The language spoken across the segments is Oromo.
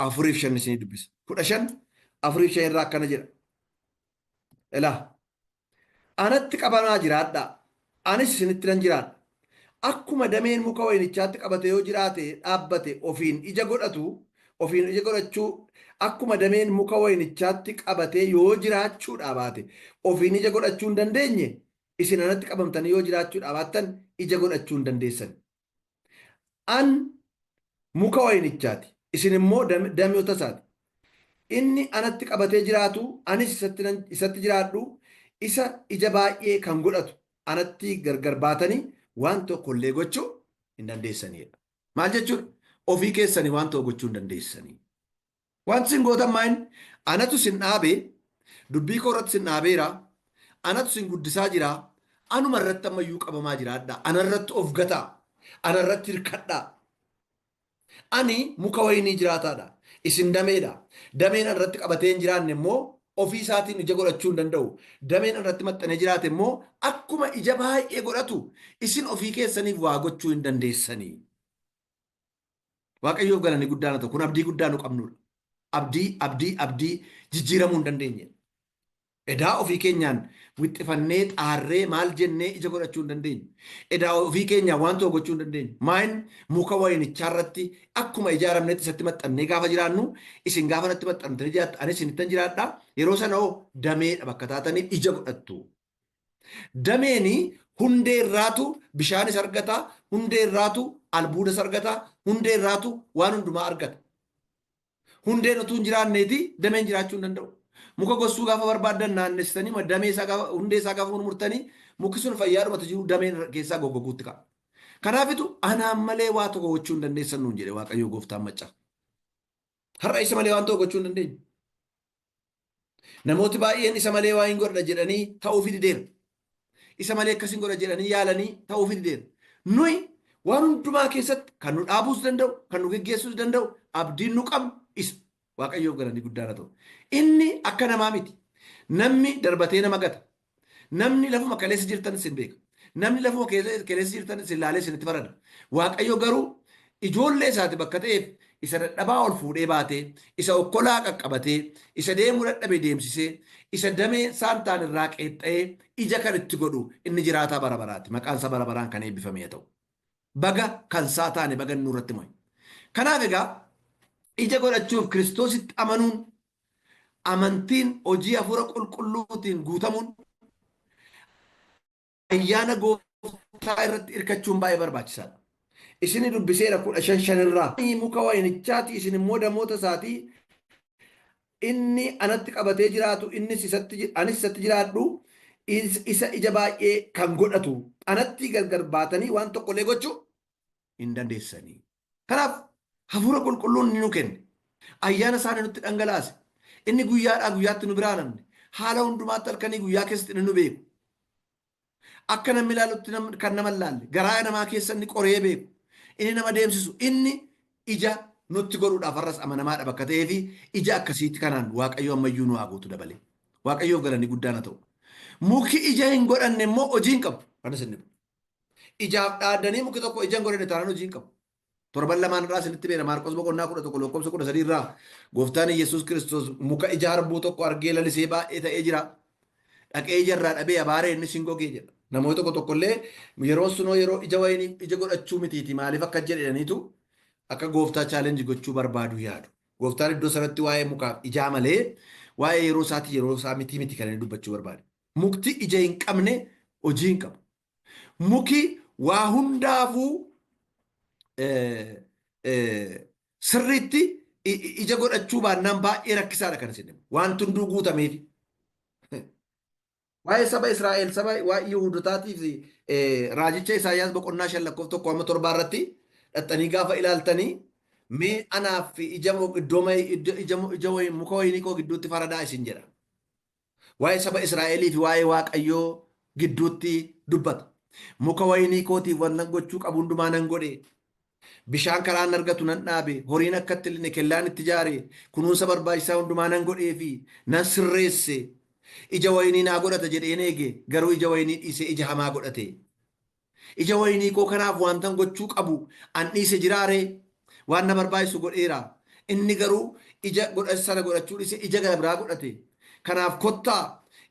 Afuriif shan isinii dubbisa. 15 afuriif shan irraa akkana jedha. Ilaa anatti qabamaa jiraadhaa, anis isinitti nan jiraadha. Akkuma dameen muka wayinichaatti qabate yoo jiraate dhaabbate ofiin ija godhatu, ofiin ija godhachuu, akkuma dameen muka wayinichaatti qabatee yoo jiraachuudhaa baate ofiin ija godhachuu hin dandeenye, isin anatti qabamtanii yoo jiraachuudhaa baattan ija godhachuu hin dandeessan. An muka wayinichaati, isin immoo dameota isaati. Inni anatti qabatee jiraatu, anis isatti jiraadhu, isa ija baay'ee kan godhatu. Anatti gargar baatanii waan tokko illee gochuu hin dandeessanidha. Maal jechuudha? Ofii keessanii waan tokko gochuu hin dandeessanii. Wanti isin gootan maal? Anatu isin dhaabe, dubbii koo irratti isin dhaabeera, anatu isin guddisaa jira, anuma irratti ammayyuu qabamaa jiraadha, ana irratti of gataa, ana irratti hirkadhaa. Ani muka wayinii jiraataadha, isin dameedha. Dameen ana irratti qabatee hin jiraanne immoo ofii isaatiin ija godhachuu hin danda'u. Dameen ana irratti maxxanee jiraate immoo akkuma ija baay'ee godhatu, isin ofii keessaniif waa gochuu hin dandeessanii. Waaqayyoof galanni guddaan haa ta'u. Kun abdii guddaa nu qabnudha. Abdii, abdii, abdii jijjiiramuu hin dandeenye. Edaa ofii keenyaan wixxifannee xaarree maal jennee ija godhachuu hin dandeenyu. Edaa ofii keenyaan waan tokko gochuu hin dandeenyu. Maayin muka wayinichaa irratti akkuma ijaaramnetti isatti maxxannee gaafa jiraannu, isin gaafa natti maxxantanii jiraattu, anis isinittan jiraadha. Yeroo sana hoo dameedha bakka taatanii ija godhattu. Dameeni hundee irraatu bishaanis argata, hundee irraatu albuudas argata, hundee irraatu waan hundumaa argata. Hundeen utuu hin jiraanneeti dameen jiraachuu hin danda'u. Muka gossuu gaafa barbaaddan naannessitanii damee isaa gaafa hundee isaa gaafa murmurtanii muki sun fayyaadhumatu jiru dameen keessaa goggoguutti ka'a. Kanaafitu anaan malee waa tokko gochuu hin dandeessan nuun jedhe Waaqayyoo gooftaan maccaa. Har'a isa malee waan tokko gochuu hin dandeenyu. Namooti baay'een isa malee waa hin godha jedhanii ta'uufi dideera. Isa malee akkas hin godha jedhanii yaalanii ta'uufi dideera. Nuyi waan hundumaa keessatti kan nu dhaabuus danda'u, kan nu geggeessuus danda'u, abdiin nu qabnu isa. Waaqayyoof galanni guddaan haa ta'u. Inni akka namaa miti. Namni darbatee nama gata. Namni lafuma kaleessa jirtan isin beeka. Namni lafuma kaleessa jirtan isin laalee isinitti farada. Waaqayyo garuu ijoollee isaati bakka ta'eef isa dadhabaa ol fuudhee baatee, isa okkolaa qaqqabatee, isa deemuu dadhabe deemsisee, isa damee isaan ta'an irraa qeexxa'ee ija kan itti godhu inni jiraataa bara baraati. Maqaan isaa bara baraan kan eebbifame haa ta'u. Baga kan isaa taane, baga inni nurratti mo'e. Kanaaf egaa ija godhachuuf Kiristoositti amanuun, amantiin hojii hafuura qulqulluutiin guutamuun, ayyaana gooftaa irratti hirkachuun baay'ee barbaachisaadha. Isini dubbiseera 15 irraa. Ani muka wayinichaati, isin immoo damoota isaati. Inni anatti qabatee jiraatu, innis isatti, anis isatti jiraadhu, isa ija baay'ee kan godhatu. Anatti gargar baatanii waan tokkollee gochuu hin dandeessanii. Kanaaf hafuura qulqulluun inni nu kenne, ayyaana isaa inni nutti dhangalaase, inni guyyaadhaa guyyaatti nu biraa namne, haala hundumaatti halkanii guyyaa keessatti inni nu beeku. Akka namni ilaalutti kan nama hin laalle, garaa namaa keessa inni qoree beeku, inni nama deemsisu, inni ija nutti godhuudhaaf har'as amanamaadha bakka ta'ee fi ija akkasiitti kanaan Waaqayyo ammayyuu nu haa guutu dabalee. Waaqayyoof galanni guddaan haa ta'u. Muki ija hin godhanne immoo hojii hin qabu. Kan isin dhibu. Ijaaf dhaadanii muki tokko ija hin godhanne taanaan hojii hin qabu. Torban lamaan irraa isinitti beera Maarqos boqonnaa 11 lakkoofsa 13 irraa gooftaan Yesuus Kiristoos muka ija harbuu tokko argee lalisee baay'ee ta'ee jira. Dhaqee ija irraa dhabee abaaree innis hin gogee jedha. Namoonni tokko tokko illee yeroon sunoo yeroo ija wayinii ija godhachuu mitiiti maaliif akka jedhaniitu akka gooftaa chaalenji gochuu barbaadu yaadu. Gooftaan iddoo sanatti waa'ee mukaaf ijaa malee waa'ee yeroo isaatii yeroo isaa mitii miti kan inni dubbachuu barbaade. Mukti ija hin qabne hojii hin qabu. Muki waa hundaafuu sirriitti ija godhachuu baannaan baay'ee rakkisaadha kan isin himu. Wanti hunduu guutameefi. Waa'ee saba Israa'el, saba waa'ee Yihuudotaatiif raajicha Isaayyaas boqonnaa 5 lakkoofsa 1 hamma 7 irratti dhaxxanii gaafa ilaaltanii, mee anaaf ija iddoo ija muka wayinii koo gidduutti faradaa isin jedha. Waa'ee saba Israa'elii fi waa'ee Waaqayyoo gidduutti dubbata. Muka wayinii kootiif wannan gochuu qabu hundumaa nan godhe. Bishaan karaa inni argatu nan dhaabe. Horiin akka itti linne kellaan itti ijaare. Kunuunsa barbaachisaa hundumaa nan godheefi nan sirreesse. Ija wayinii naa godhata jedheen eege, garuu ija wayinii dhiisee ija hamaa godhate. Ija wayinii koo kanaaf wantan gochuu qabu an dhiise jiraa ree? Waan na barbaachisu godheera. Inni garuu ija godha sana godhachuu dhiisee ija gara biraa godhate. Kanaaf kottaa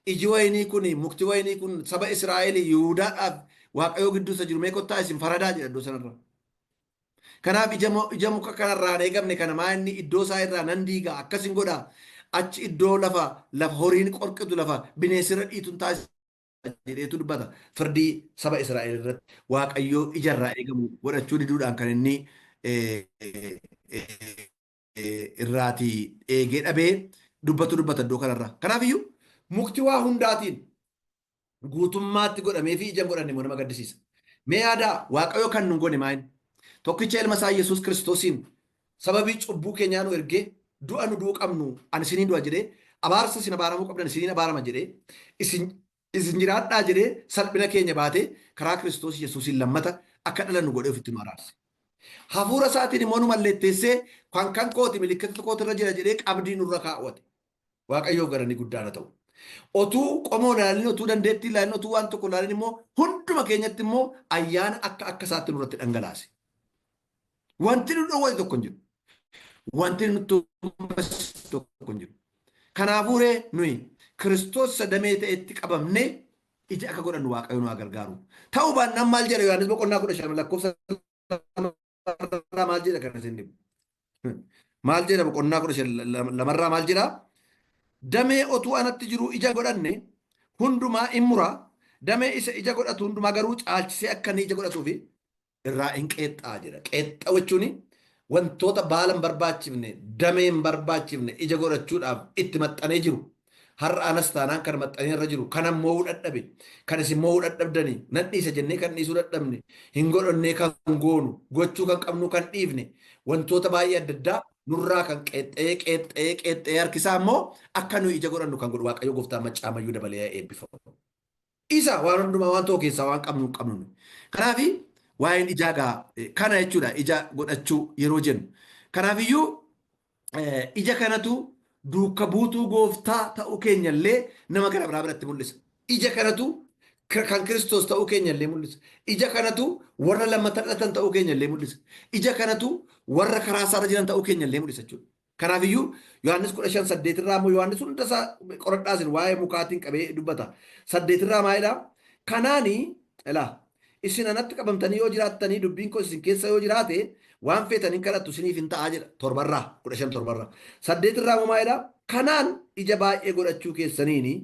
iji wayinii kun mukti wayinii kun saba Israa'el Yihuudaadhaaf Waaqayyoo gidduu isa jiru mee kottaa isin faradaa jedha iddoo sanarra. Kanaaf ija muka kanarraa hin eegamne kana maa inni iddoo isaa irraa nan diiga akkasin godha achi iddoo lafa horiin qorqitu lafa bineensirra dhiitun taasisa jedheetu dubbata. Firdii saba Israa'el irratti Waaqayyoo ijarraa eegamu godhachuu diduudhaan kan inni irraatii eegee dhabee dubbatu dubbata iddoo kanarraa. Kanaaf iyyuu mukti waa hundaatiin guutummaatti godhamee fi ija hin godhanne immoo nama gaddisiisa. Mee yaadaa Waaqayyo kan nu godhe maal? Tokkicha ilma isaa Yesuus Kiristoosiin sababii cubbuu keenyaa nu ergee du'a nu du'uu qabnu ani isiniin du'a jedhee abaarsa isin abaaramuu qabdan isiniin abaarama jedhee isin jiraadhaa jedhee salphina keenya baatee karaa Kiristoos Yesuusiin lammata akka dhalannu godhee ofitti nu araarse. Hafuura isaatiin immoo nu malletteessee kan kan kooti milikkita kootirra jira jedhee qabdii nurra kaawwate. Waaqayyoof galanni guddaan haa ta'u. Otuu qomoo ilaalin, otuu dandeettii ilaalin, otuu waan tokko ilaalin immoo hunduma keenyatti immoo ayyaana akka akka isaatti nurratti dhangalaase. Wanti nu dhowwate tokko hin jiru. Wanti nutti tokko hin jiru. Kanaafuu ree nuyi Kiristoos isa damee ta'etti qabamnee ija akka godhannu Waaqayyo nu haa gargaaru. Ta'uu baannaan maal jedha Yohaannis boqonnaa 15 lakkoofsa lamarraa maal jedha kan isin dhibu? Maal jedha boqonnaa 15 lamarraa maal jedha? Damee otuu anatti jiru ija godhanne hundumaa in mura, damee isa ija godhatu hundumaa garuu caalchisee akka inni ija godhatuufi irraa in qeexxaa jedha. Qeexxa jechuun wantoota baala hin barbaachifne, damee hin barbaachifne ija godhachuudhaaf itti maxxanee jiru. Har'a anas taanaan kan maxxanee irra jiru, kanan moo'uu dadhabe, kan isin moo'uu dadhabdani, nan dhiisa jennee kan dhiisuu dadhabne, hin godhannee kan goonu, gochuu kan qabnu kan dhiifne, wantoota baay'ee adda addaa nurraa kan qeexxee qeexxee qeexxee harkisaa immoo akka nuyi ija godhannu kan godhu Waaqayyo gooftaan maccaa mayyuu dabalee eebbifamu. Isa waan hundumaa waan tokko keessaa waan qabnu hin qabnu. Kanaaf waa'een ijaa gaa kana jechuudha ija godhachuu yeroo jennu. Kanaafiyyuu ija kanatu duuka buutuu gooftaa ta'uu keenya illee nama gara biraa biratti mul'isa. Ija kanatu kan Kiristoos ta'uu keenya illee mul'isa. Ija kanatu warra lammata dhalatan ta'uu keenya illee mul'isa. Ija kanatu warra karaa isaarra jiran ta'uu keenya illee mul'isa jechuudha. Kanaaf iyyuu Yohaannis 15:8 irraa immoo Yohaannis hunda isaa qoradhaa isin waa'ee mukaatiin qabee dubbata. 8 irraa maalidha? Kanaani ilaa isin anatti qabamtanii yoo jiraattanii dubbiin koos isin keessa yoo jiraate waan feetan hin kadhattu isiniif hin ta'a jedha. Torbarraa 15 torbarraa. 8 irraa immoo maalidha? Kanaan ija baay'ee godhachuu keessaniini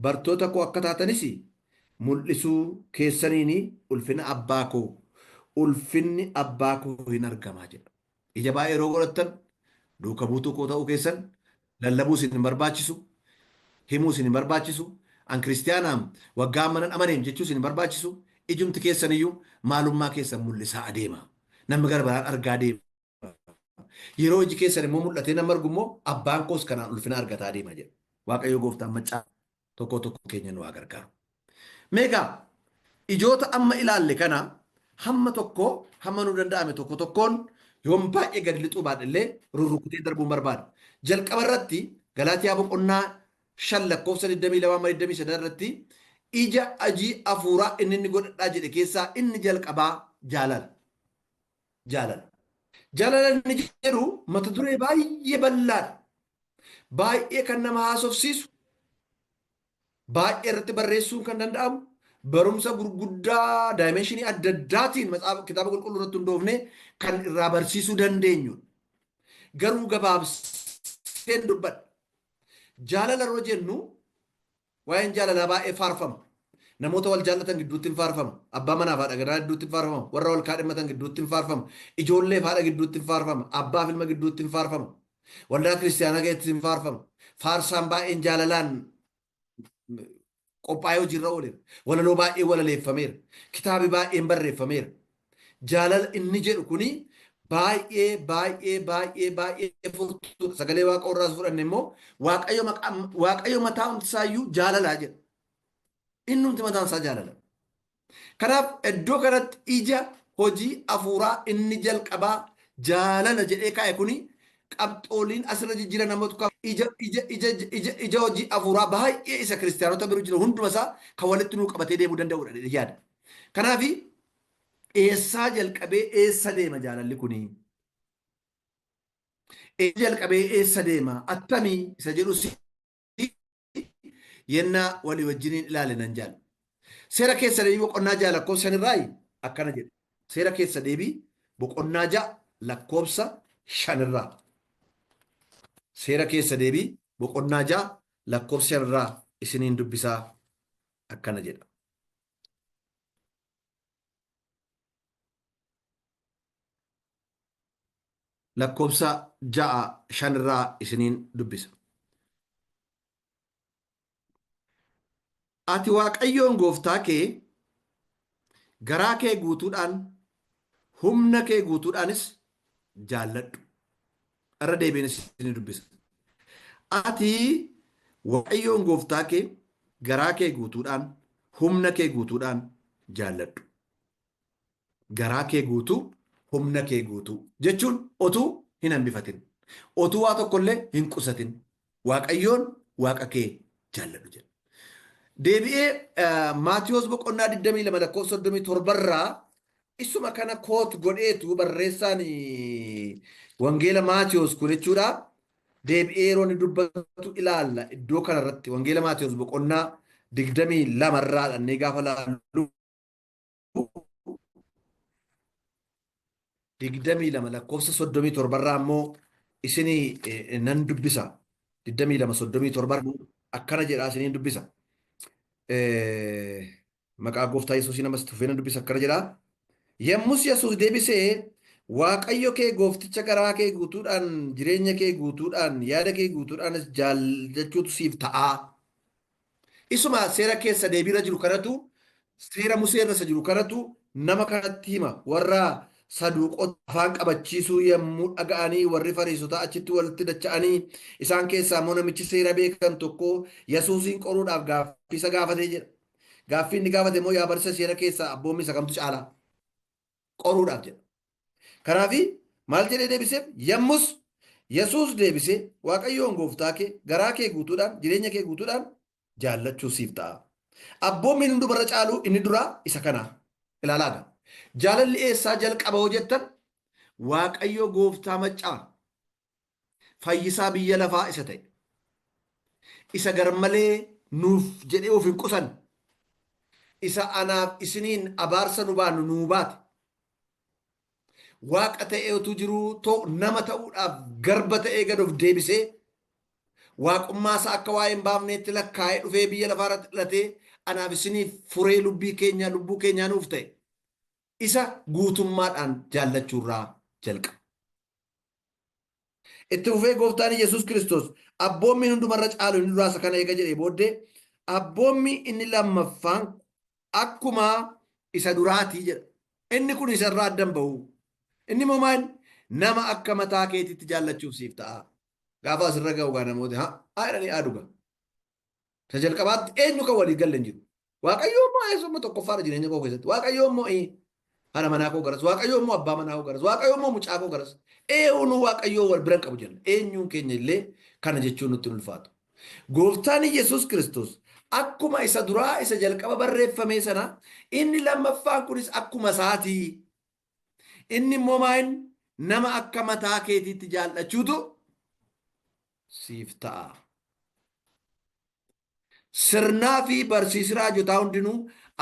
bartoota koo akka taatanis mul'isuu keessaniini ulfina abbaa koo ulfinni abbaa koo hin argama jedha. Ija baay'ee yeroo godhattan duuka buutuu koo ta'uu keessan lallabuu isin hin barbaachisu, himuu isin hin barbaachisu, an kiristiyaanaam waggaa ammanan amaneem jechuu isin hin barbaachisu, ijumti keessan iyyuu maalummaa keessan mul'isaa adeema. Namni gara biraan argaa deema. Yeroo iji keessan immoo mul'atee nama argu immoo abbaan koos kanaan ulfina argataa deema jedha. Waaqayyo gooftaan maccaa tokko tokko keenya nu haa gargaaru. Meegaa ijoota amma ilaalle kana hamma tokko hamma nu danda'ame tokko tokkoon yoon baay'ee gadi lixuu baadhellee rurrukutee darbuun barbaada. Jalqaba irratti Galaatiyaa boqonnaa 5 lakkoofsa 22 amma 23 irratti ija hojii hafuuraa inni inni godhadhaa jedhe keessaa inni jalqabaa jaalala. Jaalala. Jaalala inni jedhu mata duree baay'ee bal'aadha. Baay'ee kan nama haasofsiisu, baay'ee irratti barreessuun kan danda'amu, barumsa gurguddaa daayimeenshinii adda addaatiin macaafa kitaaba qulqulluu irratti hundoofnee kan irraa barsiisuu dandeenyudha. Garuu gabaabseen dubbadha. Jaalala yeroo jennu waa'een jaalalaa baay'ee faarfama. Namoota wal jaallatan gidduutti hin faarfama. Abbaa manaa fi haadha manaa gidduutti hin faarfama. Warra wal kaadhimmatan gidduutti hin faarfama. Ijoollee fi haadha gidduutti hin faarfama. Abbaa fi ilma gidduutti hin faarfama. Waldaa kiristiyaanaa keessatti hin faarfama. Faarsaan baay'een jaalalaan qophaa'ee hojiirra ooleera. Walaloo baay'ee walaleeffameera. Kitaabi baay'een barreeffameera. Jaalala inni jedhu kuni baay'ee baay'ee baay'ee baay'ee furtuudha. Sagalee Waaqa irraas fudhanne immoo Waaqayyo maqaa Waaqayyo mataa isaayyuu jaalalaa jedha. Innumti mataan isaa jaalala. Kanaaf iddoo kanatti ija hojii hafuuraa inni jalqabaa jaalala jedhee kaa'e kuni qabxooliin asirra jijjiiran namoota qaba. Ija ija ija ija ija hojii hafuuraa baay'ee isa kiristiyaanota bira jiru hunduma isaa kan walitti nuu qabatee deemuu danda'udha jedhee yaada. Kanaaf eessaa jalqabee eessa deema jaalalli kuni? Eessa jalqabee eessa deema? Attamii isa jedhus yennaa walii wajjiniin ilaale nan jaala. Seera keessa deebii boqonnaa 6 lakkoofsa 5 irraayi akkana jedha. Seera keessa deebii boqonnaa 6 lakkoofsa 5 irraa. Seera keessa deebii boqonnaa 6 lakkoofsa 5 irraa isiniin dubbisaa akkana jedha. Lakkoofsa 6 5 irraa isiniin dubbisa. Ati Waaqayyoon gooftaa kee garaa kee guutuudhaan, humna kee guutuudhaanis jaalladhu. Irra deebiin isinii dubbisa. Ati Waaqayyoon gooftaa kee garaa kee guutuudhaan, humna kee guutuudhaan jaalladhu. Garaa kee guutuu, humna kee guutuu jechuun otuu hin hambifatin, otuu waa tokkollee hin qusatin Waaqayyoon Waaqa kee jaalladhu jedha. Deebi'ee Maatiyoos boqonnaa 22 lakkoofsa 37 irraa isuma kana koot godheetu barreessaan wangeela Maatiyoos kun jechuudha. Deebi'ee yeroo inni dubbatu ilaalla iddoo kanarratti wangeela Maatiyoos boqonnaa 22 irraa dhannee gaafa laallu 22 lakkoofsa 37 irraa immoo isinii nan dubbisa. 22 37 akkana jedha isiniin dubbisa. Maqaa gooftaa Yesuusii namas tufee nan dubbisa akkana jedha. Yemmus Yesuus deebisee Waaqayyo kee goofticha garaa kee guutuudhaan jireenya kee guutuudhaan yaada kee guutuudhaanis jaallachuutu siif ta'a. Isuma seera keessa deebiirra jiru kanatu seera Musee irra isa jiru kanatu nama kanatti hima. Warra saduuqota afaan qabachiisuu yommuu dhaga'anii warri fariisotaa achitti walitti dacha'anii isaan keessaa immoo namichi seera beekan tokko Yesuusiin qoruudhaaf gaaffii isa gaafatee jedha. Gaaffii inni gaafate immoo yaa barsiisa seera keessaa abboommi isa kamtu caalaa? Qoruudhaaf jedha. Kanaaf maal jedhee deebiseef? Yommus Yesuus deebisee Waaqayyoon gooftaa kee garaa kee guutuudhaan jireenya kee guutuudhaan jaallachuu siif ta'a. Abboommiin hundumarra caalu inni duraa isa kana. Ilaalaa egaa. Jaalalli eessaa jalqaba hoo jettan Waaqayyo gooftaa maccaa fayyisaa biyya lafaa isa ta'e. Isa garmalee nuuf jedhee of hin qusanne. Isa anaaf isiniin abaarsa nu baannu nuu baate. Waaqa ta'ee utuu jiruu nama ta'uudhaaf garba ta'ee gad of deebisee waaqummaa isaa akka waa'ee hin baafneetti lakkaa'ee dhufee biyya lafaa irratti dhalatee anaaf isiniif furee lubbii keenya lubbuu keenyaa nuuf ta'e. Isa guutummaadhaan jaallachuurraa jalqaba. Itti fufee gooftaan Yesuus Kiristoos abboommiin hundumarra caalu inni duraa isa kana eega jedhee booddee abboommi inni lammaffaan akkuma isa duraatii jedha. Inni kun isa irraa adda hin bahu. Inni immoo maal? Nama akka mataa keetiitti jaallachuuf siif ta'a. Gaafa asirra ga'u gaa namooti haa haa jedhanii aadu gaa. Isa jalqabaatti eenyu kan walii galle hin jiru. Waaqayyoo immoo eessumma tokkoffaadha jireenya koo keessatti. Waaqayyoo immoo haadha manaa koo garas. Waaqayyoo immoo abbaa manaa koo garas. Waaqayyoo immoo mucaa koo garas. Eenyu Waaqayyoo wal bira hin qabu jenna. Eenyuun keenya illee kana jechuun nutti hin ulfaatu. Gooftaan Yesuus Kiristoos akkuma isa duraa isa jalqaba barreeffamee sana inni lammaffaan kunis akkuma isaatii. Inni immoo maal nama akka mataa keetiitti jaallachuutu siif ta'a. Sirnaa fi barsiisi raajotaa hundinuu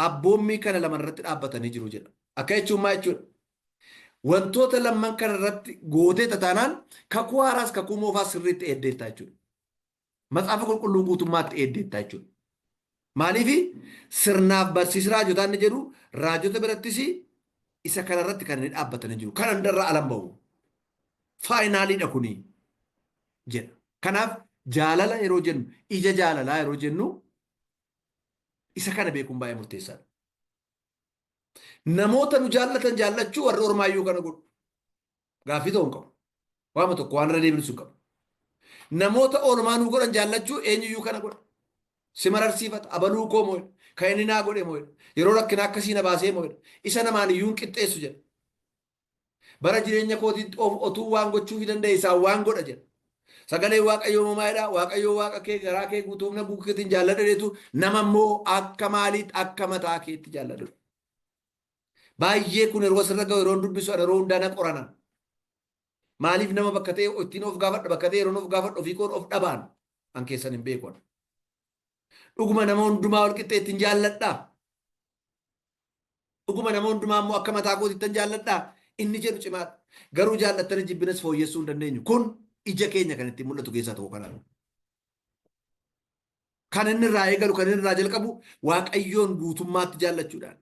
abboommii kana lama irratti dhaabbatanii jiru jedha. Akka jechuun maal jechuudha? Wantoota lamman kana irratti gootee tataanaan kakuu haaraas kakuu moofaas sirriitti eeddeetta jechuudha. Macaafa qulqulluu guutummaatti eeddeetta jechuudha. Maaliif sirnaaf barsiisi raajotaa inni jedhu raajota birattis isa kana irratti kan inni dhaabbatanii jiru. Kana hundarraa alan bahu. Faayinaaliidha kuni jedha. Kanaaf jaalala yeroo jennu ija jaalalaa yeroo jennu isa kana beekuun baay'ee murteessaadha. Namoota nu jaallatan jaallachuu warri ormaayyuu kana godhu. Gaaffii ta'uu hin qabu. Waama tokko waan irra deebinu sun qabu. Namoota oolmaa nuu godhan jaallachuu eenyuyyuu kana godha. Si mararsiifata. Abaluu koo moo'edha. Kan inni naa godhe moo'edha. Yeroo rakkinaa akkasii na baasee moo'edha. Isa namaan iyyuu hin qixxeessu jedha. Bara jireenya kootiitti of otuu waan gochuufii danda'e isaan waan godha jedha. Sagalee Waaqayyoo immoo maalidha? Waaqayyoo Waaqa kee garaa kee guutuu humna guutuu keetiin jaalladhu jedheetu nama immoo akka maaliitti akka mataa keetti jaalladhu. Baay'ee kun yeroo asirra ga'u yeroo dubbisu yeroo hundaa na qorana. Maaliif nama bakka ta'e ittiin of gaafadha bakka ta'e yeroon of gaafadhu ofii koon of dhabaan an keessan hin beeku. Dhuguma nama hundumaa wal qixxee ittiin jaalladhaa? Dhuguma nama hundumaa immoo akka mataa kootiittan jaalladhaa? Inni jedhu cimaadha. Garuu jaallattanii jibbinas fooyyessuu hin dandeenyu. Kun ija keenya kan ittiin mul'atu keessaa tokko kanaadha. Kan inni irraa eegalu, kan inni irraa jalqabu Waaqayyoon guutummaatti jaallachuudhaan.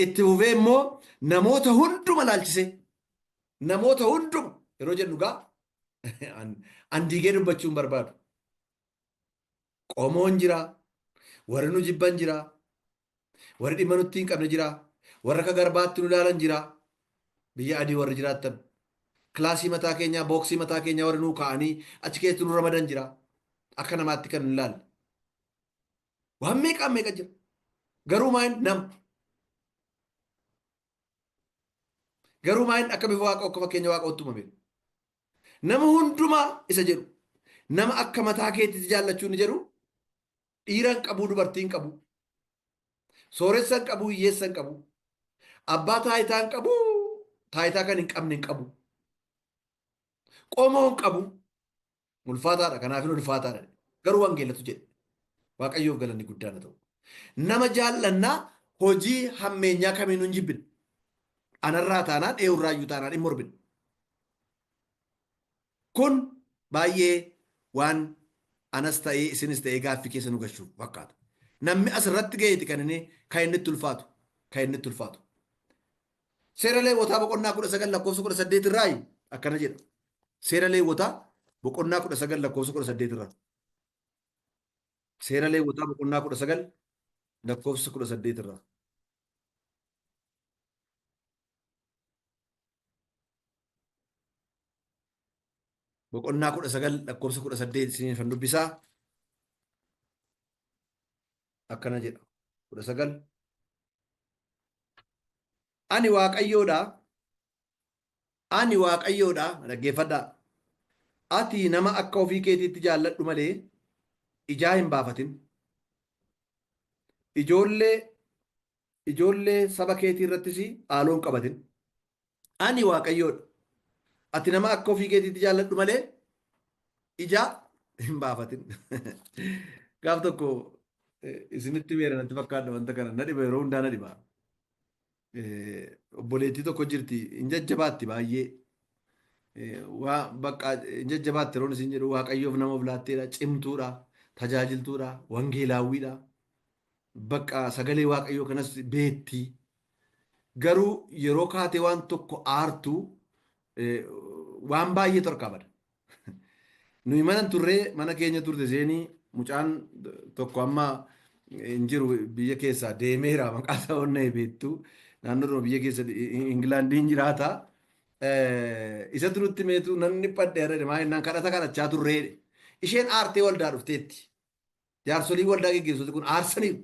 Itti fufee immoo namoota hunduma laalchisee namoota hunduma yeroo jennu gaa an diigee dubbachuu hin barbaadu. Qomoon jira, warri nu jibban jira, warri dhimma nutti hin qabne jira, warra akka garbaatti nu ilaalan jira, biyya adii warri jiraattan. Kilaasii mataa keenyaa, booksii mataa keenyaa warri nuu kaa'anii achi keessatti nu ramadan jira. Akka namaatti kan nu ilaalle. Waan meeqaan meeqa jira. Garuu maal nama. Garuu maal akka bifa waaqa akka fakkeenya waaqa uumame. Nama hundumaa isa jedhu. Nama akka mataa keetitti jaallachuu ni jedhu. Dhiira hin qabu, dubartii hin qabu. Sooressa hin qabu, hiyyeessa hin qabu. Abbaa taayitaa hin qabu, taayitaa kan hin qabne hin qabu. Qomoo hin qabu. Ulfaataadha, kanaaf hin ulfaataadha. Garuu wangeelatu jedhe. Waaqayyoof galanni guddaan haa ta'u. Nama jaallannaa hojii hammeenyaa kamiinuu hin jibbine. Anarraa taanaan, eenyurraayyuu taanaan hin mormine. Kun baay'ee waan anas ta'ee isinis ta'ee gaaffii keessa nu gashu fakkaata. Namni asirratti ga'eeti kan inni kan inni itti ulfaatu. Kan inni itti ulfaatu. Seera Leewwotaa boqonnaa 19 lakkoofsa 18 irraa akkana jedha. Seera Leewwotaa boqonnaa 19 lakkoofsa 18 irraa. Seera Leewwotaa boqonnaa 19 lakkoofsa 18 irraa. Boqonnaa 19 lakkoofsa 18 isiniifan dubbisaa. Akkana jedha. 19. Ani Waaqayyoodha. Ani Waaqayyoodha. Dhaggeeffadhaa. Ati nama akka ofii keetiitti jaalladhu malee ijaa hin baafatin. Ijoollee ijoollee saba keetii irrattis haaloo hin qabatin. Ani Waaqayyoodha. Ati nama akka ofii keetiitti jaalladhu malee ijaa hin baafatin. Gaaf tokko isinitti meera natti fakkaadha wanta kana na dhiba yeroo hundaa na dhiba. Obboleettii tokko jirti hin jajjabaatti baay'ee. Waa bakka hin jajjabaatti yeroon isin jedhu Waaqayyoof nama of laatteedha, cimtuudha, tajaajiltuudha, wangeelaawwiidha. Bakka sagalee Waaqayyoo kanas beetti. Garuu yeroo kaatee waan tokko aartu waan baay'eetu harkaa bada. Nuyi mana hin turree mana keenya turte isheenii mucaan tokko amma hin jiru biyya keessaa deemeera maqaa isaa onnee beektu naannoodhuma biyya keessa Ingilaandiin jiraata. Isa turutti meetu nan dhiphadhe har'a maa jennaan kadhata kadhachaa turree isheen aartee waldaa dhufteetti. Jaarsolii waldaa geggeessitooti kun aarsaniiru.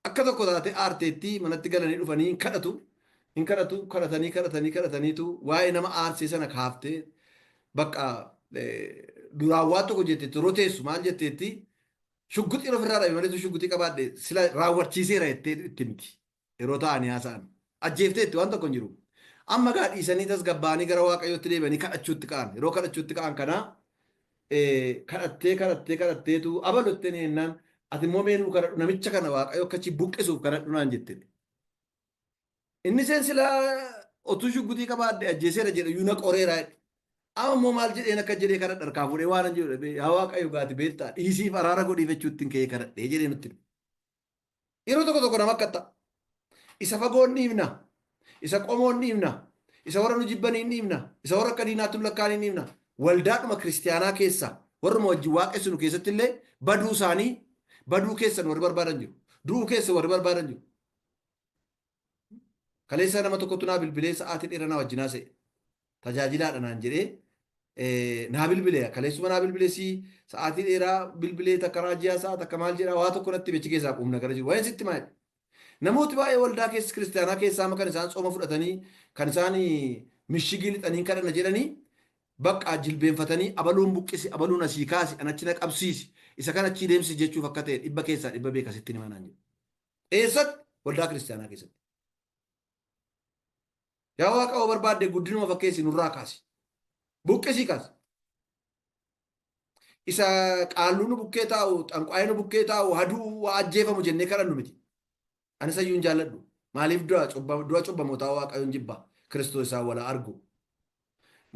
Akka tokko taatee aarteetti manatti galanii dhufanii hin kadhatu. Hin kadhatu, kadhatanii, kadhatanii, kadhataniitu waa'ee nama aarsee sana kaaftee bakka duraan waan tokko jetteetti yeroo teessu maal jetteetti shugguxiin ofirraa dhabe malee shugguxii qabaadhe sila raawwachiiseera jettee itti himti. Yeroo taa'anii haasa'an. Ajjeefteetti waan tokko hin jiru. Amma gaa dhiisanii tasgabbaa'anii gara Waaqayyootti deebi'anii kadhachuutti ka'an. Yeroo kadhachuutti ka'an kana kadhattee kadhattee kadhatteetu abalu jettee jennaan ati immoo mee nuu kadhadhu namicha kana Waaqayyo akka achi buqqisuuf kadhadhu naan jette. Inni seen sila otuu shugguxii qabaadhe ajjeeseera jedhe iyyuu na qoreera jedhe. Amma immoo maal jedheen akka jedhee kadhadha harkaa fuudhee waan hin jedhu dhabee yaa Waaqayyo gaati beektaa dhiisiif araara godhiif jechuutti hin ka'ee kadhadhee jedhee nutti hime. Yeroo tokko tokko nama akka ta'a. Isa fagoon dhiifna. Isa qomoon dhiifna. Isa warra nu jibbaniin dhiifna. Isa warra akka diinaatti nu lakkaa'aniin dhiifna. Waldaadhuma kiristiyaanaa keessa warruma wajjin waaqessinu keessatti illee baduu isaanii baduu keessan warri barbaadan jiru. Du'uu keessa warri barbaadan jiru. Kaleessa nama tokkotu naa bilbilee sa'aatii dheeraa naa wajjin haasa'e. Tajaajilaadha naan jedhee naa bilbile. Kaleessuma naa bilbile si sa'aatii dheeraa bilbilee takka raajii haasa'a takka maal jedhaa waa tokko natti beechi keessaa quumna gara jiru. Waa'een sitti maal? Namooti baay'ee waldaa keessa kiristaanaa keessaa amma kan isaan tsooma fudhatanii kan isaan mishigii lixanii kadhanna jedhanii bakka jilbeenfatanii abaluun buqqisi abaluun asii kaasi anachi na qabsiisi isa kan achii deemsisi jechuuf akka ta'e dhibba keessaa dhibba beeka sitti himaa naan jedhe. Eessatti? Waldaa kiristaanaa keessatti. Yaa Waaqa yoo barbaadde guddinuma fakkeessi nurraa kaasi. Buqqisii kaas. Isa qaalluu nu bukkee taa'u, xanqwaayee nu bukkee taa'u, haduu ajjeefamu jennee kadhannu miti. Ani isayyuu hin jaalladhu. Maaliif du'a cubbamootaa Waaqayyoon jibba. Kiristoos isaan wala argu.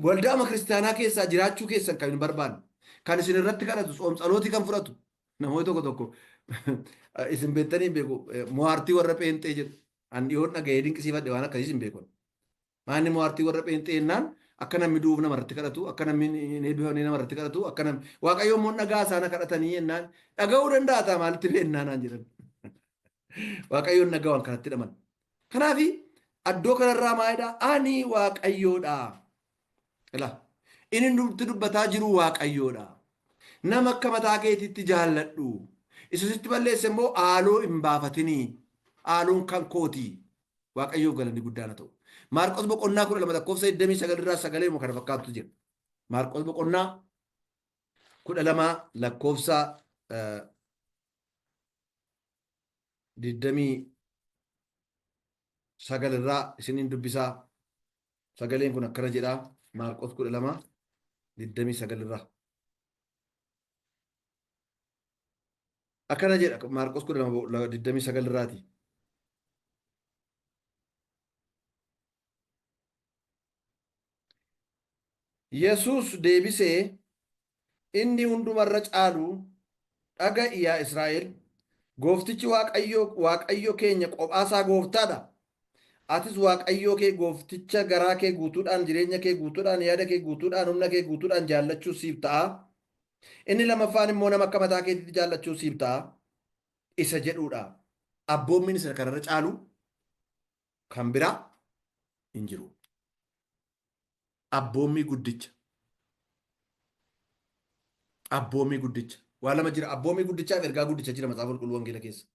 Waldaama kiristaanaa keessaa jiraachuu keessan kan hin barbaanne. Kan isin irratti kadhatu, tsoomtsalootii kan fudhatu. Namoonni tokko tokko isin beektanii hin beeku. Mo'aartii warra pheenxee jedhu. An dhiyoon dhaga'ee dinqisiifadhe waan akkasiis hin beeku. Maanni mo'aartii warra pheenxee jennaan akka namni du'uuf nama irratti kadhatu, akka namni hin eebbifamne nama irratti kadhatu, akka namni Waaqayyo immoo dhagaa isaana kadhatanii jennaan dhaga'uu danda'a ta'a maalitti beennaa naan jedhan. Waaqayyoon dhagaa waan kanatti hidhaman. Kanaaf addoo kanarraa maalidha? Ani Waaqayyoodha. Ilaa inni nutti dubbataa jiru Waaqayyoodha. Nama akka mataa keetiitti jaalladhu. Isa sitti balleesse immoo haaloo hin baafatinii. Haaloon kan kooti. Waaqayyoof galanni guddaan haa ta'u. Maarqos boqonnaa 12 lakkoofsa 29 irraa sagalee kana fakkaattu jira. Maarqos boqonnaa 12 lakkoofsa 29 irraa isiniin dubbisaa. Sagaleen kun akkana jedha. Maarqos 12 29 irraa. Akkana jedha Maarqos 12 29 irraati. Yesuus deebisee, Inni hundumarra caalu, Dhaga'i yaa Israa'el, Gooftichi Waaqayyo, Waaqayyo keenya qophaasaa gooftaa dha. Atis Waaqayyoo kee goofticha garaa kee guutuudhaan, jireenya kee guutuudhaan, yaada kee guutuudhaan, humna kee guutuudhaan jaallachuu siif ta'a. Inni lamaffaan immoo nama akka mataa keetiitti jaallachuu siif ta'a. Isa jedhuudha. Abboommiin isa kanarra caalu kan biraa hin jiru. Abboommii guddicha. Abboommii guddicha. Waa lama jira. Abboommii guddichaaf ergaa guddicha jira Macaafa Qulqulluu Wangeela keessa.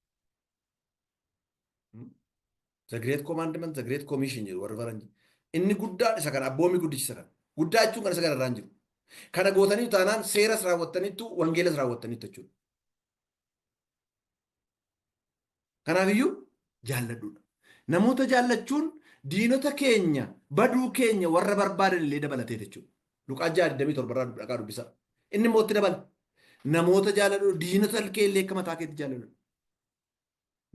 The Great Commandment, The Great Commission jedhu warri faranjii. Inni guddaan isa kana, abboommii guddichi isa kana. Guddaa jechuun kan isa kana irraa hin jiru. Kana gootanii taanaan seeras raawwattaniittu, wangeelas raawwattaniittu jechuudha. Kanaafiyyuu jaalladhuudha. Namoota jaallachuun diinota keenya baduu keenya warra barbaadan illee dabalatee jechuudha. Luqaa 6:27 irraa dhaqaa dubbisaa. Inni immoo itti dabala. Namoota jaalladhu, diinota kee illee akka mataa keetti jaalladhu.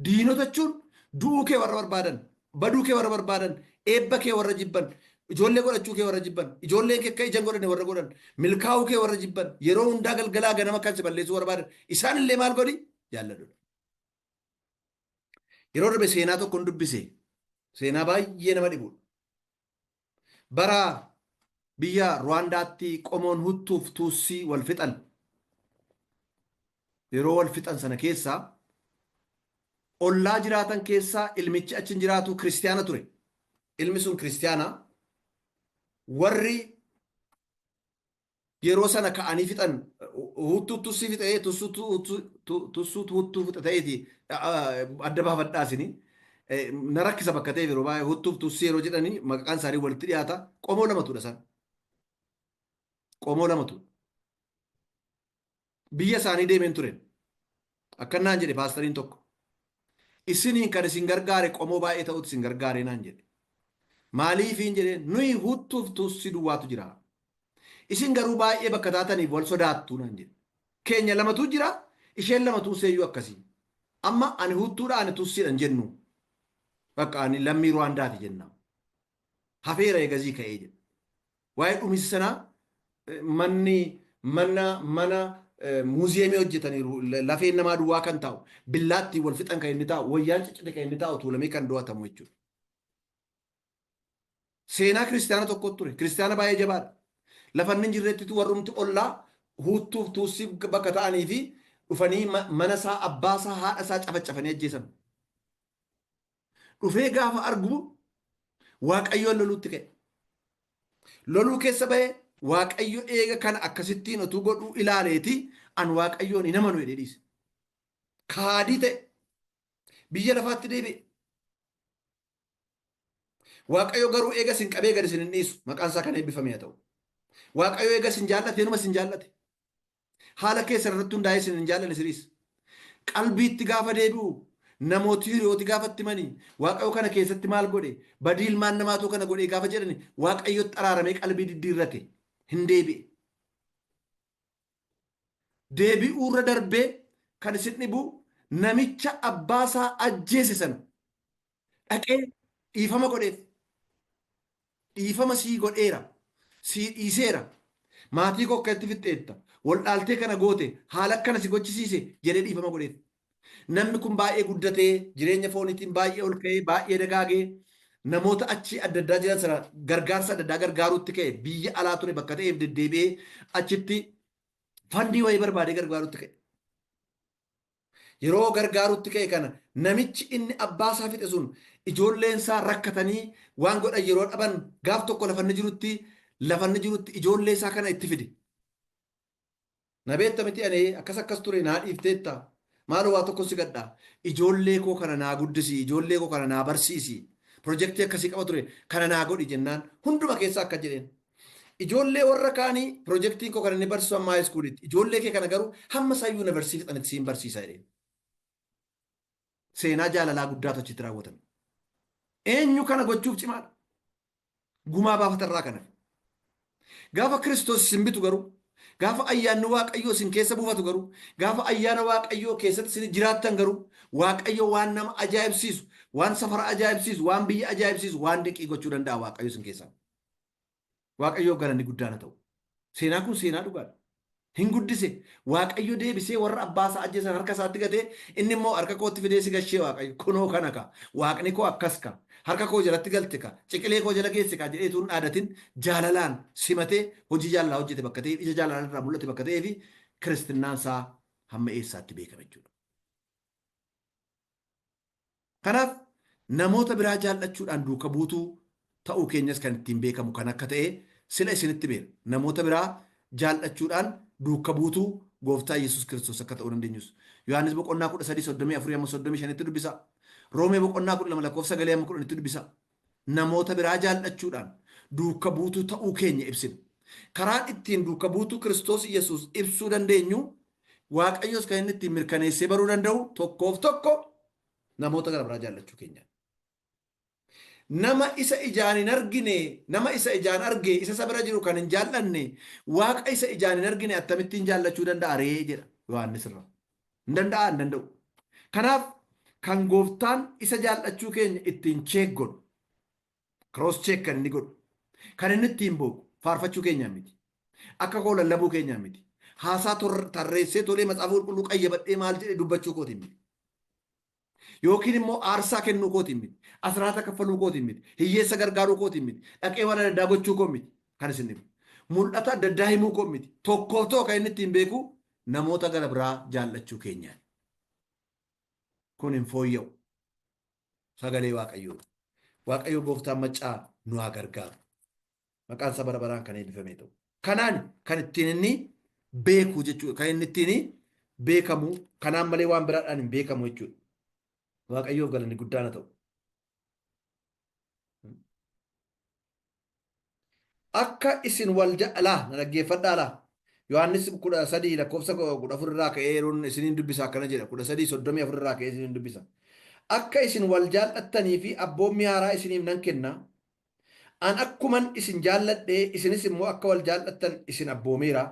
Diinota jechuun du'uu kee warra barbaadan, baduu kee warra barbaadan, eebba kee warra jibban, ijoollee godhachuu kee warra jibban, ijoolleen kee akka ija hin godhanne warra godhan, milkaa'uu kee warra jibban, yeroo hundaa galgalaa ganama kan si balleessuu barbaadan, isaan illee maal godhi? Jaalladhu. Yeroo darbe seenaa tokkon dubbise. Seenaa baay'ee nama dhibudha. Bara biyya Ruwaandaatti qomoon Huttuuf Tuussii wal fixan. Yeroo wal fixan sana keessa ollaa jiraatan keessaa ilmichi achi hin jiraatu kiristiyaana ture. Ilmi sun kiristiyaana. Warri yeroo sana ka'anii fixan Huttuu Tussii fixe, Tussuutu Huttuu fixe ta'eeti adda baafadhaa isini. Na rakkisa bakka ta'eef yeroo baay'ee Huttuuf Tussii yeroo jedhanii maqaan isaanii walitti dhiyaata. Qomoo lamatudha isaan. Qomoo lamatudha. Biyya isaanii deemeen ture. Akkan naan jedhe paastariin tokko. Isiniin kan isin gargaare qomoo baay'ee ta'utu isin gargaare naan jedhe. Maaliifiin jedheen, nuyi Huttuuf Tussii duwwaatu jira. Isin garuu baay'ee bakka taataniif wal sodaattu naan jedhe. Keenya lamatu jira, isheen lama tuuseeyyuu akkasii. Amma ani Huttuudha ani Tussiidha hin jennu. Bakka ani lammii Ruwaandaati jenna. Hafeera eegazii ka'ee jedhe. Waa'ee dhumisi sanaa manni mana mana muuziyeemii hojjetaniiru, lafeen namaa duwwaa kan taa'u, billaattiin wal fixan kan inni taa'u, wayyaan ciccite kan inni taa'u, tuulamee kan do'atamu jechuudha. Seenaa kiristaana tokko ture. Kiristaana baay'ee jabaadha. Lafa inni hin jirrettitu warrumti ollaa Huuttuuf Tuussii bakka ta'anii fi dhufanii mana isaa, abbaa isaa, haadha isaa cafacafanii ajjeesan. Dhufee gaafa argu Waaqayyoon loluutti ka'e. Loluu keessa ba'ee Waaqayyo eega kana akkasittiin otuu godhuu ilaaleeti an Waaqayyoon hin amanu jedhee dhiise. Kaadii ta'e. Biyya lafaatti deebi'e. Waaqayyo garuu eega isin qabee gad isin hin dhiisu. Maqaan isaa kan eebbifame haa ta'u. Waaqayyo eega isin jaallate inuma isin jaallate. Haala keessan irratti hundaa'ee isin hin jaallanne siriis. Qalbiitti gaafa deebi'u namooti hiriyooti gaafa itti himanii Waaqayyo kana keessatti maal godhe, badii ilmaan namaatu kana godhee gaafa jedhani Waaqayyotti araaramee qalbii diddiirrate. Hin deebi'e. Deebi'uurra darbee kan isin dhibu namicha abbaasaa ajjeese sana dhaqee dhiifama godheef. Dhiifama sii godheera. Sii dhiiseera. Maatii koo akka itti fixxeetta. Wal dhaaltee kana goote, haala akkana si gochisiise jedhee dhiifama godheef. Namni kun baay'ee guddatee, jireenya fooniitiin baay'ee ol ka'ee, baay'ee dagaagee, namoota achi adda addaa jiran sana gargaarsa adda addaa gargaaruutti ka'e. Biyya alaa ture bakka ta'eef deddeebi'ee achitti fandii wayii barbaadee gargaaruutti ka'e. Yeroo gargaaruutti ka'e kana namichi inni abbaa isaa fixe sun ijoolleen isaa rakkatanii waan godhan yeroo dhaban, gaaf tokko lafanni jirutti ijoollee isaa kana itti fide. "Na beekta miti? Ani akkas akkas ture, naa dhiifteetta. Maaloo, waa tokko si gadha. Ijoollee koo kana naa guddisi, ijoollee koo kana naa barsiisi. Pirojektii akkasii qaba ture, kana naa godhi" jennaan hunduma keessaa akka jedheen. "Ijoollee warra kaanii pirojektiin koo kana inni barsiisu amma high schoolitti. Ijoollee kee kana garuu hamma isaan yuunivarsiitii fixanitti siin barsiisa" jedheen. Seenaa jaalalaa guddaatu achitti raawwatame. Eenyu kana gochuuf cimaadha? Gumaa baafatarraa kana. Gaafa Kiristoos isin bitu garuu, gaafa ayyaanni Waaqayyoo isin keessa buufatu garuu, gaafa ayyaana Waaqayyoo keessatti isin jiraattan garuu, Waaqayyo waan nama ajaa'ibsiisu, waan safara ajaa'ibsiisu, waan biyya ajaa'ibsiisu, waan dinqii gochuu danda'a Waaqayyo isin keessaa. Waaqayyoof galanni guddaan haa ta'u. Seenaan kun seenaa dhugaadha. Hin guddise. Waaqayyo deebisee warra abbaa isaa ajjeesan harka isaatti gatee, inni immoo harka kootti fidee si gashee, Waaqayyo kunoo kana ka, Waaqni koo akkas ka, harka koo jalatti galte ka, ciqilee koo jala geesse ka jedhee tuun dhaadatin, jaalalaan simatee hojii jaalalaa hojjete bakka ta'eef, ija jaalalaa irraa mul'ate bakka ta'eef, kiristinnaan isaa hamma eessaatti beekame jechuudha. Kanaaf namoota biraa jaallachuudhaan duuka buutuu ta'uu keenyas kan ittiin beekamu kan akka ta'e sila isinitti beera. Namoota biraa jaallachuudhaan duuka buutuu Gooftaa Yesuus Kiristoos akka ta'uu dandeenyus. Yohaannis boqonnaa 13:34 hamma 35tti dubbisa. Roomee boqonnaa 12 lakkoofsa 9 hamma 10tti dubbisa. Namoota biraa jaallachuudhaan duuka buutuu ta'uu keenya ibsina. Karaan ittiin duuka buutuu Kiristoos Yesuus ibsuu dandeenyu, Waaqayyos kan inni ittiin mirkaneessee baruu danda'u, tokkoof tokko namoota gara biraa jaallachuu keenyaan. Nama isa ijaan hin argine, nama isa ijaan arge, isa bira jiru kan hin jaallanne, Waaqa isa ijaan hin argine akkamittiin jaallachuu danda'a ree jedha Yohaannis irraa. Hin danda'a? Hin danda'u. Kanaaf kan Gooftaan isa jaallachuu keenya ittiin check godhu, cross check kan inni godhu, kan inni ittiin beeku faarfachuu keenyaan miti. Akka koo lallabuu keenyaan miti. Haasaa tarreessee tolee Macaafa Qulqulluu qayyabadhee maal jedhe dubbachuu kootiin miti. Yookiin immoo aarsaa kennuu kootiin miti. Asraata kaffaluu kootiin miti. Hiyyeessa gargaaruu kootiin miti. Dhaqee waan adda addaa gochuu koo miti. Kan isin himu. Mul'ata adda addaa himuu koo miti. Tokkoof tokko kan inni ittiin beeku namoota gara biraa jaallachuu keenyaan. Kun hin fooyya'u. Sagalee Waaqayyoo. Waaqayyo Gooftaan maccaa nu haa gargaaru. Maqaan isaa bara baraan kan eebbifamee ta'u. Kanaan kan ittiin inni beeku jechuudha. Kan inni ittiin beekamu kanaan malee waan biraadhaan hin beekamu jechuudha. Waaqayyoof galanni guddaan haa ta'u. Akka isin wal jaalaa na dhaggeeffadhaa laa. Yohaannis 13 lakkoofsa 14 irraa ka'ee yeroon isiniin dubbisa akkana jedha. 13:34 irraa ka'ee isiniin dubbisa. "Akka isin wal jaallattanii fi abboommii haaraa isiniif nan kenna. An akkuman isin jaalladhe, isinis immoo akka wal jaallattan isin abboomeera.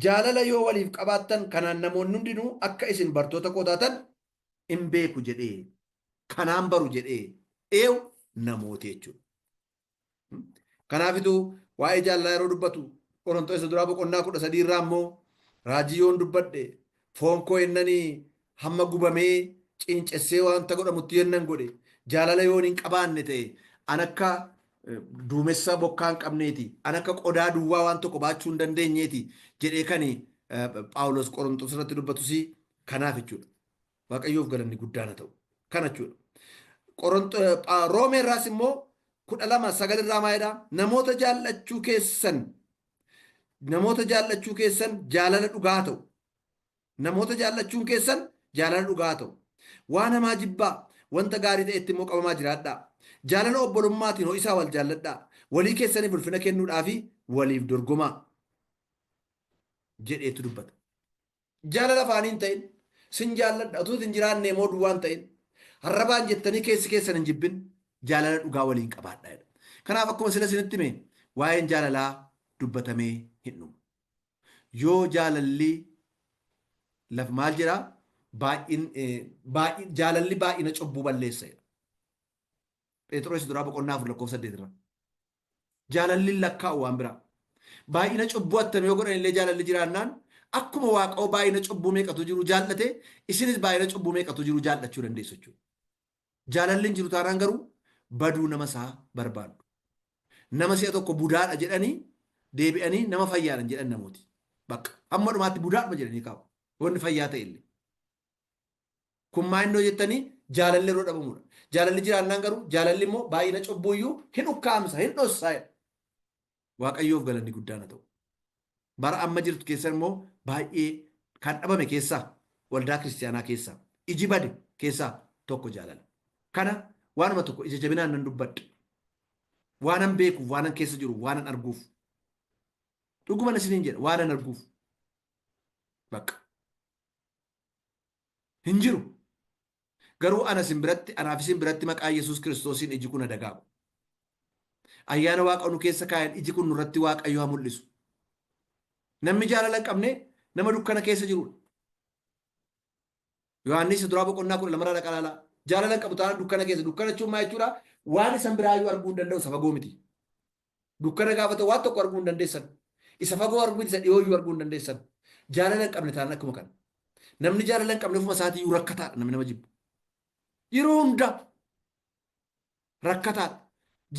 Jaalala yoo waliif qabaattan, kanaan namoonni hundinuu akka isin bartoota koo taatan in beeku" jedhee. Kanaan baru jedhee eewu namooti jechuudha. Kanaafituu waa'ee jaalalaa yeroo dubbatu Qorontoos isa duraa boqonnaa 13 irraa immoo, "Raajii yoon dubbadhe, foon koo yennanii hamma gubamee ciincessee wanta godhamutti yennan godhe, jaalala yoon hin qabaanne ta'e, an akka duumessa bokkaa hin qabneeti, an akka qodaa duwwaa waan tokko baachuu hin dandeenyeeti" jedhee kan Phaawulos Qorontoos irratti dubbatus kanaaf jechuudha. Waaqayyoof galanni guddaan haa ta'u. Kana jechuudha. Roomee irraas immoo 12:9 irraa maalidha? Namoota jaallachuu keessan jaalala dhugaa ta'u. Namoota jaallachuun keessan jaalala dhugaa ta'u. Waan hamaa jibbaa, wanta gaarii ta'etti immoo qabamaa jiraadhaa. Jaalala obbolummaatiin ho'isaa wal jaalladhaa. Walii keessaniif ulfina kennuudhaa fi waliif dorgomaa" jedheetu dubbata. Jaalala afaanii hin ta'in, sin jaalladha utuu hin jiraanne immoo duwwaa hin ta'in, harrabaan jettanii keessi keessan hin jibbin, jaalala dhugaa waliin qabaadhaa jedha. Kanaaf akkuma sila isinitti hime, waa'een jaalalaa dubbatamee hin dhumu. Yoo jaalalli laf maal jedhaa? Baay'in jaalalli baay'ina cubbuu balleessa jedha. Phexros duraa boqonnaa 4 lakkoofsa 8 irra. Jaalalli lakkaa'u waan biraa. Baay'ina cubbuu attamii yoo godhan illee jaalalli jiraannaan, akkuma Waaqoo baay'ina cubbuu meeqatu jiru jaallate, isinis baay'ina cubbuu meeqatu jiru jaallachuu dandeessu jechuudha. Jaalalli hin jiru taanaan garuu baduu nama isaa barbaadu. Nama si'a tokko budaadha jedhanii deebi'anii nama fayyaadha jedhan namooti. Bakka hamma dhumaatti budaadhuma jedhanii kaa'u. Wanni fayyaa ta'e illee. Kun maa innoo jettanii, jaalalli yeroo dhabamudha. Jaalalli jiraannaan garuu jaalalli immoo baay'ina cubbuuyyuu hin ukkaamsa, hin dhossaa jedha. Waaqayyoof galanni guddaan haa ta'u. Bara amma jirtu keessa immoo baay'ee kan dhabame keessaa, waldaa kiristiyaanaa keessaa iji bade keessaa tokko jaalala. Kana waanuma tokko ija jabinaan nan dubbadha. Waanan beekuuf, waanan keessa jiru, waanan arguuf. Dhuguman isiniin jedha, waanan arguuf. Bakka. Hin jiru. Garuu ana isin biratti, anaaf isin biratti maqaa Yesuus Kiristoosiin iji kun dagaagu. Ayyaana Waaqa nu keessa kaayan iji kun nurratti Waaqayyo haa mul'isu. Namni jaalala hin qabne nama dukkana keessa jirudha. Yohaannis duraa boqonnaa 12 dhaqaa ilaalaa. Jaalala hin qabu taanaan dukkana keessa. Dukkana jechuun maal jechuudha? Waan isan biraayyuu arguu hin danda'u, isa fagoo miti. Dukkana gaafa ta'u waan tokko arguu hin dandeessan. Isa fagoo arguu miti, isa dhiyooyyuu arguu hin dandeessan. Jaalala hin qabne taanaan akkuma kana. Namni jaalala hin qabne ofuma isaatiiyyuu rakkataadha, namni nama jibbu. Yeroo hundaa rakkataadha.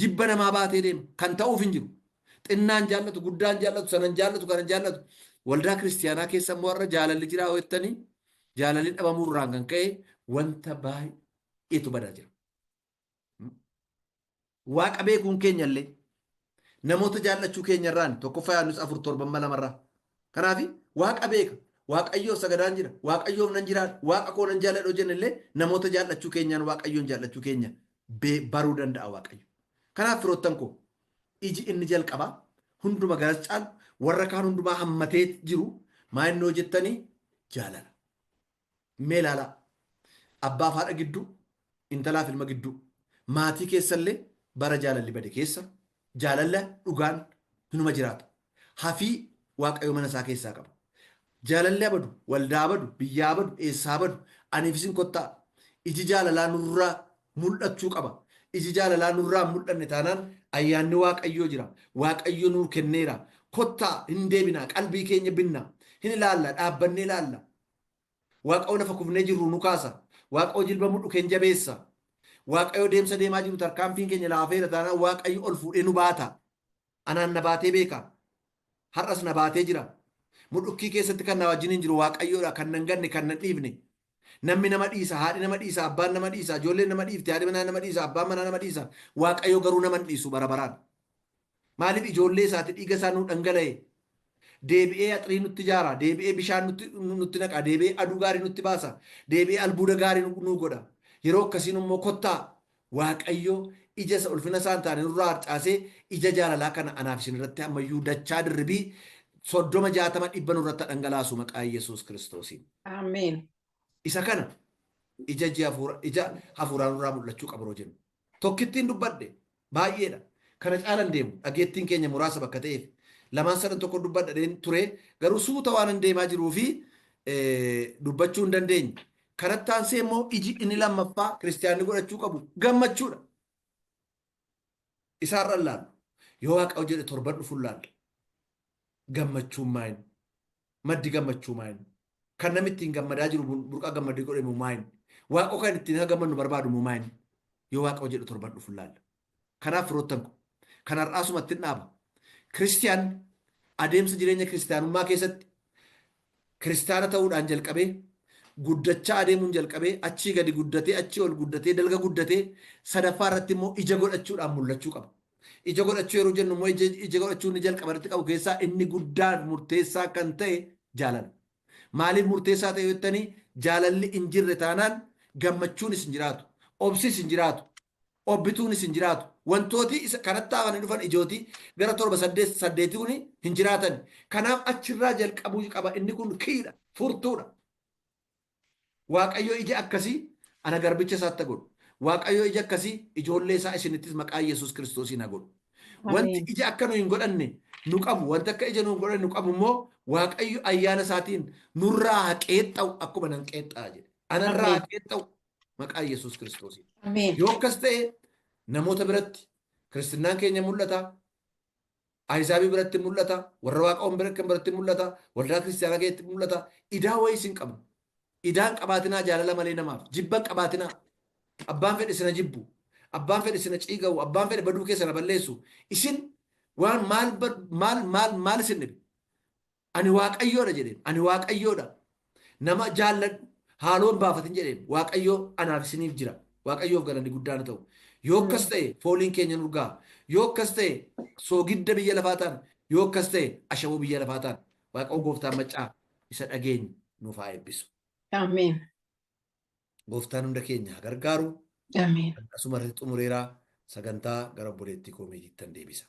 Jibba namaa baatee deema. Kan ta'uuf hin jiru. Xinnaan jaallatu, guddaan jaallatu, sanan jaallatu, kanan jaallatu. Waldaa kiristiyaanaa keessa immoo har'a jaalalli jiraa jettanii, jaalalli dhabamuu irraan kan ka'e wanta baay'eetu badaa jira. Waaqa beekuun keenya illee namoota jaallachuu keenya irraan, 1ffaa Yohaannis 4:7 2rraa. Kanaaf Waaqa beeka. Waaqayyoof sagadaan jira. Waaqayyoof nan jiraadha. Waaqa koo nan jaalladha jenne illee namoota jaallachuu keenyaan Waaqayyoon jaallachuu keenya baruu danda'a Waaqayyo. Kanaaf firoottan koo, iji inni jalqabaa hunduma garas caalu, warra kaan hundumaa hammatee jiru maa innoo jettanii, jaalala. Mee ilaalaa. Abbaaf haadha gidduu, intalaaf ilma gidduu, maatii keessallee bara jaalalli bade keessa jaalala dhugaan hinuma jiraata. Hafii Waaqayyo mana isaa keessaa qaba. Jaalalli abadu, waldaa abadu, biyyaa abadu, eessaa abadu, aniif isin kottaa. Iji jaalalaa nurraa mul'achuu qaba. Iji jaalalaa nurraa hin mul'anne taanaan ayyaanni Waaqayyoo jira. Waaqayyo nuu kenneera. Kottaa hin deebinaa, qalbii keenya binna. Hin ilaalla, dhaabbannee ilaalla. Waaqayyo lafa kufnee jirru nu kaasa. Waaqayyo jilba mudhu keenya jabeessa. Waaqayyo deemsa deemaa jiru tarkaanfiin keenya laafeera taanaan Waaqayyo ol fuudhee nu baata. Anaan na baatee beeka. Har'as na baatee jira. Mudhukkii keessatti kan na wajjiniin jiru Waaqayyoodha. Kan nan ganne, kan nan dhiifne. Namni nama dhiisa, haadhi nama dhiisa, abbaan nama dhiisa, ijoolleen nama dhiifte, haadhi manaa nama dhiisa, abbaan manaa nama dhiisa. Waaqayyo garuu nama hin dhiisu bara baraan. Maaliif? Ijoollee isaati, dhiiga isaa nuu dhangala'e. Deebi'ee axirii nutti ijaara, deebi'ee bishaan nutti naqa, deebi'ee aduu gaarii nutti baasa, deebi'ee albuuda gaarii nu godha. Yeroo akkasiin immoo kottaa Waaqayyo ija isa ulfina isaa hin taane nurraa harcaasee ija jaalalaa kana anaaf isin irratti ammayyuu dachaa dirribii 30, 60, 100 nurratti dhangalaasu maqaa Yesuus Kiristoosiin. Ameen. Isa kana ija ija hafuuraa nurraa mul'achuu qaba yeroo jennu. Tokkittiin dubbadhe, baay'eedha. Kana caalan deemu, dhageettiin keenya muraasa bakka ta'eef lamaan sadan tokko dubbadha ture, garuu suuta waan hin deemaa jiruu fi dubbachuu hin dandeenye. Kanatti aansee immoo iji inni lammaffaa kiristiyaanni godhachuu qabu gammachuudha. Isaarra ilaallu. Yoo Waaqa jedhe torban dhufu ilaalla. Gammachuun maayin? Maddi gammachuu maayin? Kan namni ittiin gammadaa jiru, burqaa gammadii godhamu maayin? Waaqa kan ittiin akka gammannu barbaadu maayin? Yoo Waaqa jedhu torban dhufu ilaalla. Kanaaf firoottan ko, kan har'aasumatti hin dhaaba. Kiristiyaan adeemsa jireenya kiristiyaanummaa keessatti kiristaana ta'uudhaan jalqabee, guddachaa adeemuun jalqabee, achii gadi guddatee, achii ol guddatee, dalga guddatee, sadaffaa irratti immoo ija godhachuudhaan mul'achuu qaba. Ija godhachuu yeroo jennu immoo ija godhachuu inni jalqaba irratti qabu keessaa inni guddaan murteessaa kan ta'e jaalala. Maaliif murteessaa ta'e jettanii, jaalalli hin jirre taanaan gammachuunis hin jiraatu, obsis hin jiraatu, obbituunis hin jiraatu. Wantooti isa kanatti hafanii dhufan ijootii gara torba saddeet saddeetii kun hin jiraatan. Kanaaf achirraa jalqabuu qaba. Inni kun kiidha, furtuudha. Waaqayyo ija akkasii ana garbicha isaatti godhu. Waaqayyo ija akkasii ijoollee isaa isinittis maqaa Yesuus Kiristoosiin haa godhu. Wanti ija akka nu hin godhanne Nu qabu, wanta akka ija nuun godhan nu qabu immoo Waaqayyo ayyaana isaatiin nurraa haa qeexxa'u, akkuma nan qeexxa'a jedhe. Anarraa haa qeexxa'u maqaa Yesuus Kiristoosiin. Ameen. Yoo akkas ta'e namoota biratti kiristinnaan keenya mul'ata, Ahizaabii biratti mul'ata, warra Waaqaawwan biratti mul'ata, waldaa kiristiyaanaa keessatti mul'ata. Idaa wayii isin qabnu. Idaan qabaatinaa jaalala malee namaaf. Jibban qabaatinaa. Abbaan fedhe sina jibbu. Abbaan fedhe sina ciiga'u. Abbaan fedhe baduu keessa na balleessu. Isin waan maal maal maal maal isin dhibe? Ani Waaqayyoodha jedheen. Ani Waaqayyoodha. Nama jaalladhu haaloo hin baafatin jedheen. Waaqayyoo anaaf isiniif jira. Waaqayyoof galanni guddaan haa ta'u. Yoo akkas ta'e fooliin keenya nu urgaa'a. Yoo akkas ta'e soogidda biyya lafaa taana. Yoo akkas ta'e ashaboo biyya lafaa taana. Waaqayyo gooftaan maccaa isa dhageenyu nuuf haa eebbisu. Ameen. Gooftaan hunda keenya haa gargaaru. Ameen. Asuma irratti xumureeraa, sagantaa gara obboleettii koo Meetiittan deebisa.